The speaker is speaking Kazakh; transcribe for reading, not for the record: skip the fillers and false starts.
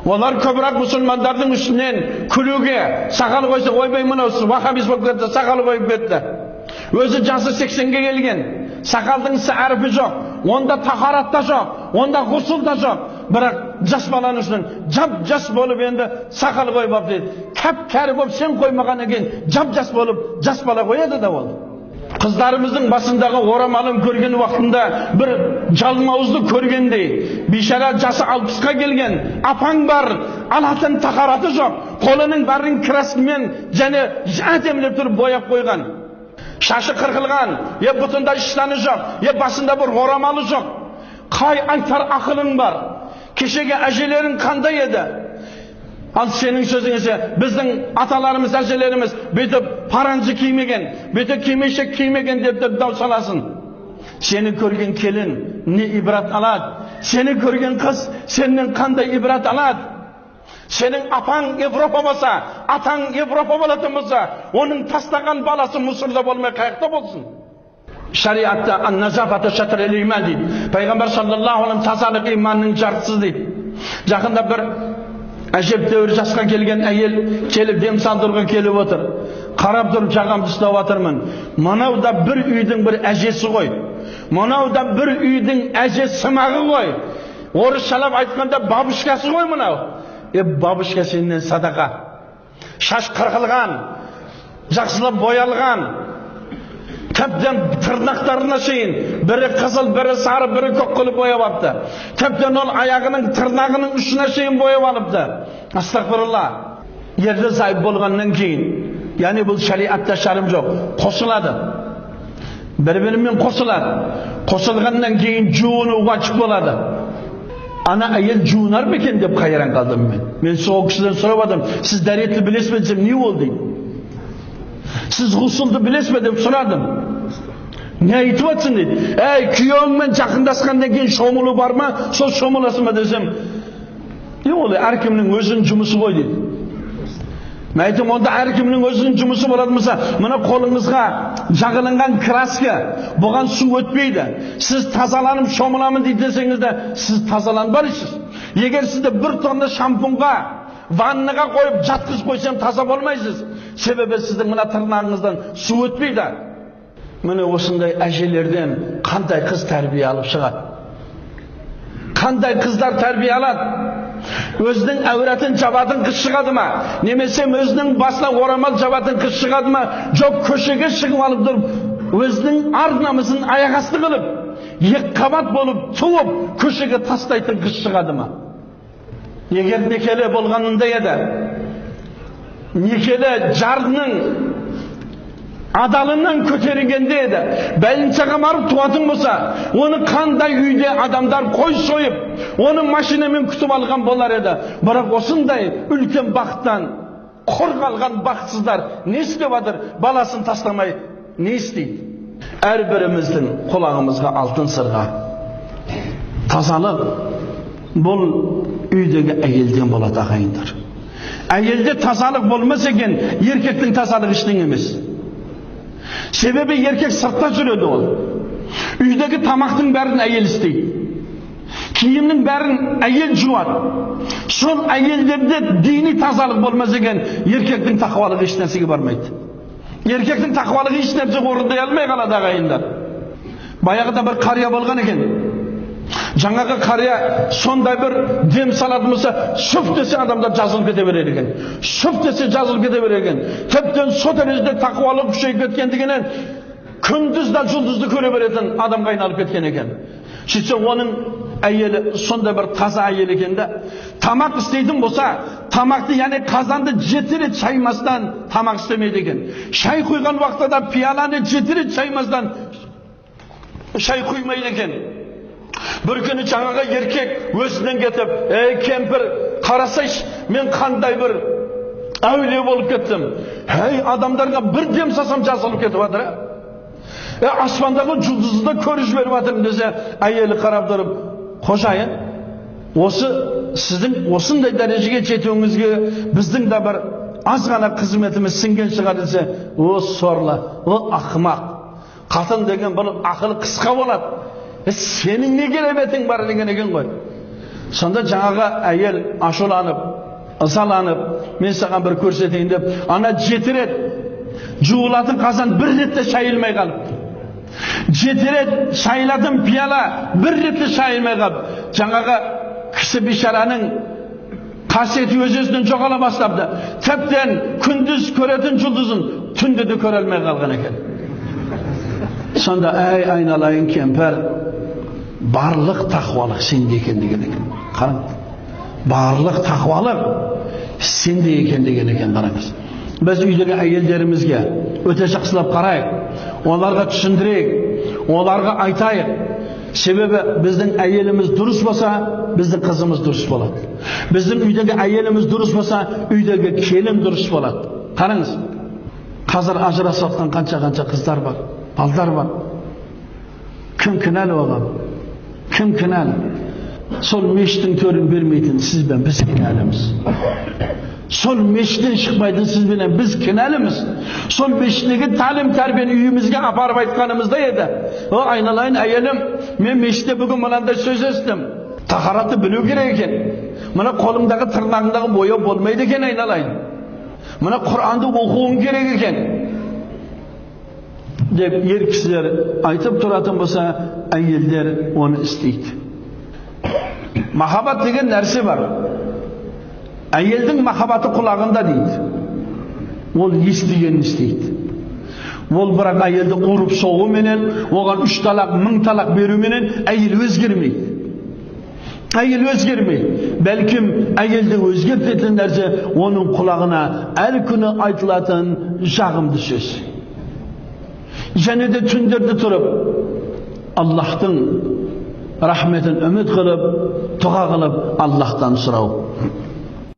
Олар көбірек мұсылмандардың үстінен күлуге, сақал қойса, ойбай мынау ваххабист болып кетті, сақал қойып кетті. Өзі жасы 80-ге келген, сақалдың әрпі жоқ, онда тахарат та жоқ, онда ғұсыл да жоқ. Бірақ жас баланың үстінен жап жас болып енді сақал қойып алып дейді. Кәп кәрі болып сен қоймағаннан кейін жап жас болып жас бала қояды да ол. Қыздарымыздың басындағы орамалын көрген уақытында бір жалмауызды көргендей, бейшара жасы 60-қа келген, апаң бар, алатын тахараты жоқ, қолының бәрін краскімен және әдемілеп тұрып бояп қойған. Шашы қырқылған, е бұтында іштаны жоқ, е басында бір орамалы жоқ. Қай айтар ақылың бар? Кешегі әжелерің қандай еді? Ал сенің сөзіңе біздің аталарымыз, әжелеріміз бүйтіп паранжы кимеген, бүйтіп кимешек кимеген деп дау саласың. Сені көрген келін не ибрат алады? Сені көрген қыз сенен қандай ибрат алады? Сенің апаң Европа болса, атаң Европа болатын болса, оның тастаған баласы Мысырда болмай қаяқта болсын? Шариатта ан-назафату шатрул иман дейді. Пайғамбар саллаллаху алейхи тазалық иманның жартысы дейді. Жақында бір әжептәуір жасқа келген әйел келіп дем салдыруға келіп отыр. Қарап тұрып жағамды ұстап жатырмын. Мынау да бір үйдің бір әжесі ғой. Мынау да бір үйдің әже сымағы ғой. Орысшалап айтқанда бабушкасы ғой мынау. Е, бабушка сенен садақа. Шаш қырқылған, жақсылап боялған, тіптен тырнақтарына шейін бірі қызыл, бірі сары, бірі көк қылып бояп алыпты. Тіптен ол аяғының тырнағының ұшына шейін бояп алыпты. Астағфирулла. Ерлі зайып болғаннан кейін, яғни бұл шариатта шарым жоқ, қосылады. Бір-бірімен қосылады. Қосылғаннан кейін жуыну уажып болады. Ана әйел жуынар ма екен деп қайран қалдым мен. Мен сол кісіден сұрап алдым, сіз дәретті білесіз бе десем, не ол дейді. Сіз ғұсылды білесіз бе деп сұрадым. Не айтып жатсың дейді. Әй, күйеуіңмен жақындасқаннан кейін шомылу бар ма? Сол шомыласың ба десем, не ол әркімнің өзінің жұмысы ғой дейді. Мен айттым, онда әркімнің өзінің жұмысы болатын болса, мына қолыңызға жағылынған краска, бұған су өтпейді. Сіз тазаланып шомыламын дейді десеңіз де, сіз тазаланбайсыз. Егер сізді бір тонна шампунға, ваннаға қойып жатқызып қойсам таза болмайсыз. Себебі сіздің мына тырнағыңыздан су өтпейді. Міне осындай әжелерден қандай қыз тәрбие алып шығады? Қандай қыздар тәрбие алады? Өзінің әуратын жабатын қыз шығады ма? Немесе өзінің басына орамал жабатын қыз шығады ма? Жоқ, көшеге шығып алып тұрып, өзінің ар намысын аяқ асты қылып, екі қабат болып туып, көшеге тастайтын қыз шығады ма? Егер некелі болғанында еді, некелі жарының адалынан көтергенде еді, бәліншаға барып туатын болса, оны қандай үйде адамдар қой сойып, оны машинамен күтіп алған болар еді. Бірақ осындай үлкен бақыттан құр қалған бақытсыздар не істеп жатыр? Баласын тастамай не істейді? Әрбіріміздің құлағымызға алтын сырға. Тазалық бұл үйдегі әйелден болады, ағайындар. Әйелде тазалық болмаса екен, еркектің тазалығы ештеңе емес. Себебі еркек сыртта жүреді ол. Үйдегі тамақтың бәрін әйел істейді. Киімнің бәрін әйел жуады. Сол әйелдерде діни тазалық болмаса екен, еркектің тақуалығы еш нәрсеге бармайды. Еркектің тақуалығы еш нәрсеге орындай алмай қалады, ағайындар. Баяғыда бір қария болған екен. Жаңағы қария сондай бір дем салатын болса, сүф десе адамдар жазылып кете береді екен. Сүф десе жазылып кете береді екен. Тіптен со дәрежеде тақуалық күшейіп кеткендігінен күндіз де жұлдызды көре беретін адамға айналып кеткен екен. Сөйтсе оның әйелі сондай бір таза әйел екен де, тамақ істейтін болса, тамақты, яғни қазанды 7 рет шаймастан тамақ істемейді екен. Шай құйған уақытта да пияланы 7 рет шаймастан шай құймайды екен. Бір күні жаңағы еркек өзінен кетіп, ей кемпір, қарасайшы, мен қандай бір әулие болып кеттім. Әй, адамдарға бір дем салсам жазылып кетіп жатыр. Аспандағы жұлдызды да көріп жіберіп жатырмын десе, әйелі қарап тұрып, қожайын, осы сіздің осындай дәрежеге жетуіңізге біздің де бір аз ғана қызметіміз сіңген шығар десе, о сорлы, о ақымақ, қатын деген бұл ақылы қысқа болады. Сенің не кереметің бар деген екен ғой. Сонда жаңағы әйел ашуланып, ызаланып, мен саған бір көрсетейін деп, ана 7 рет жуылатын қазан бір ретте шайылмай қалыпты. 7 рет шайылатын пиала бір ретте шайылмай қалып, жаңағы кісі бейшараның қасиеті өз өзінен жоғала бастапты. Тіптен күндіз көретін жұлдызын түнде де көре алмай қалған екен. Сонда әй айналайын кемпір, барлық тақуалық сенде екен деген екен. Қараңыз, барлық тақуалық сенде екен деген екен. Қараңыз, біз үйдегі әйелдерімізге өте жақсылап қарайық, оларға түсіндірейік, оларға айтайық. Себебі біздің әйеліміз дұрыс болса, біздің қызымыз дұрыс болады. Біздің үйдегі әйеліміз дұрыс болса, үйдегі келін дұрыс болады. Қараңыз, қазір ажырасып жатқан қанша-қанша қыздар бар, балдар бар. Кім кінәлі оған? Кім кінәлі? Сол мешіттің төрін бермейтін сіз бен біз кінәліміз. Сол мешіттен шықпайтын сіз бенен біз кінәліміз. Сол мешіттегі тәлім тәрбиені үйімізге апарып айтқанымызда еді. О, айналайын әйелім, мен мешітте бүгін мынандай сөз естідім. Тахаратты білу керек екен. Мына қолыңдағы тырнағыңдағы бояу болмайды екен айналайын. Мына Құранды оқуың керек екен деп ер кісілер айтып тұратын болса, әйелдер оны істейді. Махаббат деген нәрсе бар. Әйелдің махаббаты құлағында дейді. Ол естігенін істейді. Ол бірақ әйелді ұрып соғуменен, оған 3 талақ, 1000 талақ беруменен әйел өзгермейді. Әйел өзгермейді. Бәлкім әйелді өзгертетін нәрсе оның құлағына әр күні айтылатын жағымды сөз. Және де түндерді тұрып, Аллахтың рахметін үміт қылып, дұға қылып, Аллахтан сұрау.